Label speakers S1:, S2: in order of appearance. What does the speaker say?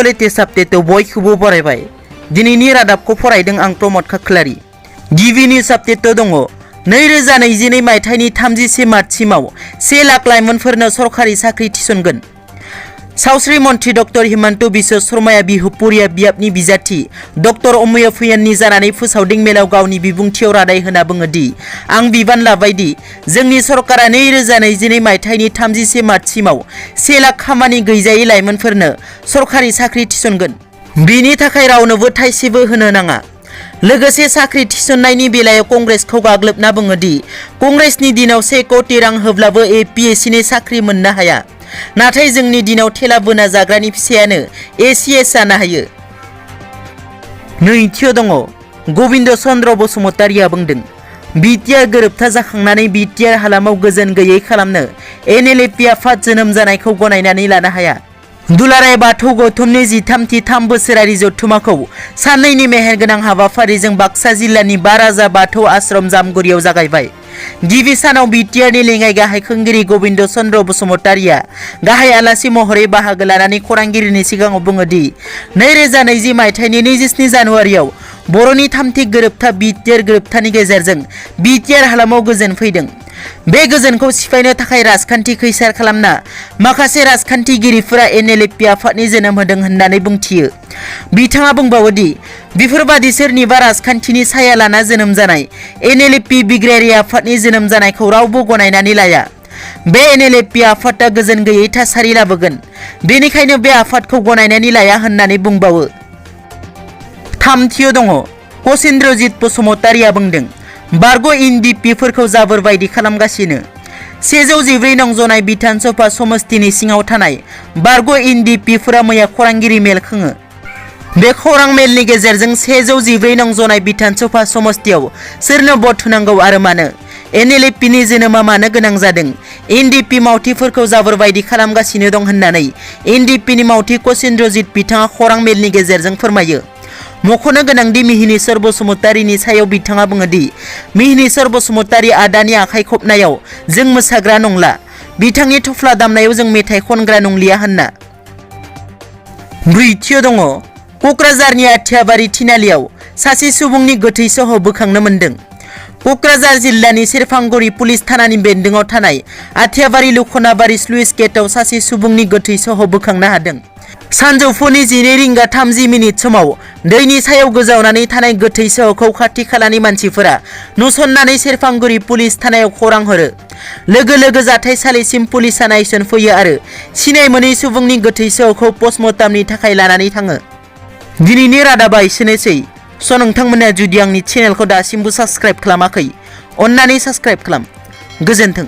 S1: Latest आपडेटआव बयखौबो बरायबाय। दिनैनि रादाबखौ फरायदों आं प्रमद खाख्लारि। गिबि निउज आपडेटआव दङ 2022 मायथाइनि 31 मार्चसिमाव 1 लाख लाइमोनफोरनो सरखारि साख्रि थिसनगोन। सावस्रि मन्थ्रि डक्टर हिमन्त बिश्व शर्माया बिहुपुरिया बियाबनि बिजाथि डक्टर अमय फुयाननि जानानै फोसावदिं मेलाव गावनि बिबुंथियाव रादाय होना बुङोदि आं बिबान लाबायदि जोंनि सरकारा 2022 मायथाइनि 31 मार्चसिमाव 1 लाख खामानि गैजायै लाइमोनफोरनो सरखारि साख्रि थिसनगोन। बिनि थाखाय रावनोबो थाइसेबो होनो नाङा। लोगोसे साख्रि थिसननायनि बेलायाव कंग्रेसखौ गाग्लोबना बुङोदि कंग्रेसनि दिनाव 1 कोटी रां होब्लाबो APSCनि साख्रि मोननो हाया, नाथाय जोंनि दिनाव थेला बोना जाग्रानि फिसायानो ACS जानो हायो। नैथियाव दङ गबिन्द चन्द्र बसुमतारिया बुंदों बिटिआर गोरोबथा जाखांनानै बिटिआर हालामाव गोजोन गैयै खालामनो NLP आफाद जोनोम जानायखौ गनायनानै लानो हाया। दुलाराय बाथौ गौथुमनि 13 बोसोरारि जथुमाखौ साननैनि मेहेरगोनां हाबाफारिजों बाक्सा जिल्लानि बाराजा बाथौ आश्रम जामगुरियाव जागायबाय। गिबि सानाव बिटिआरनि लेङाइ गाहाय खुंगिरि गबिन्द चन्द्र बसुमतारिया गाहाय आलासि महरै बाहागो लानानै खौरांगिरिनि सिगाङाव बुङोदि 2020 मायथाइनि 27 जानुवारियाव बर'नि थामथि गोरोबथा बिटिआर गोरोबथानि गेजेरजों बिटिआर हालामाव गोजोन फैदों। बे गोजोनखौ सिफायनो थाखाय राजखान्थि खैसार खालामना माखासे राजखान्थिगिरिफोरा NLP आफादनि जोनोम होदों होननानै बुंथियो। बिथाङा बुंबावोदि बेफोरबादि सोरनिबा राजखान्थिनि साया लाना जोनोम जानाय NLP बिग्रायारि आफादनि जोनोम जानायखौ रावबो गनायनानै लाया। बे NLP आफादा गोजोन गैयै थासारि लाबोगोन, बेनिखायनो बे आफादखौ गनायनानै लाया होननानै बुंबावो। थामथियाव दङ कसिन्द्रजित बसुमतारिया बुंदों बारग' NDPफोरखौ जाबोर बायदि खालामगासिनो। 114 नं जनाय बिधान सभा समस्तिनि सिङाव थानाय बारग' NDPफोरा मैया खौरांगिरि मेल खुङो। बे खौरां मेलनि गेजेरजों 114 नं जनाय बिधान सभा समस्तियाव सोरनो भट होनांगौ आरो मानो, NLPनि जोनोमा मानो गोनां जादों, NDP मावथिफोरखौ जाबोर बायदि खालामगासिनो दं होननानै NDPनि मावथि कसिन्द्रजित बिथाङा खौरां मेलनि गेजेरजों फोरमायो। मख'नो गोनांदि मिहिनीश्वर बसुमतारिनि सायाव बिथाङा बुङोदि मिहिनीश्वर बसुमतारि आदानि आखाइ खबनायाव जों मोसाग्रा नंला, बिथांनि थफ्ला दामनायाव जों मेथाइ खनग्रा नंलिया होनना। ब्रैथियाव दङ क'क्राझारनि आथियाबारि थिनालियाव सासे सुबुंनि गोथै सह बोखांनो मोन्दों। क'क्राझार जिल्लानि सेरफांगुरि पुलिस थानानि बेन्दोङाव थानाय आथियाबारि लुखनाबारि स्लुइस गेटआव सासे सुबुंनि गोथै सह बोखांनो हादों। सानजौफुनि 12:30 समाव दैनि सायाव गोजावनानै थानाय गोथै सहखौ खाथि खालानि मानसिफोरा नुसननानै सेरफांगुरि पुलिस थानायाव खौरां हरो। लोगो लोगो जाथायसालिसिम पुलिसा नायसनफैयो आरो सिनाय मोनै सुबुंनि गोथै सहखौ पस्टमर्टमनि थाखाय लानानै थाङो। दिनैनि रादाबा एसेनोसै। नोंथांमोना जुदि आंनि चेनेलखौ दासिमबो साबस्क्राइब खालामाखै, अन्नानै साबस्क्राइब खालाम। गोजोन्थों।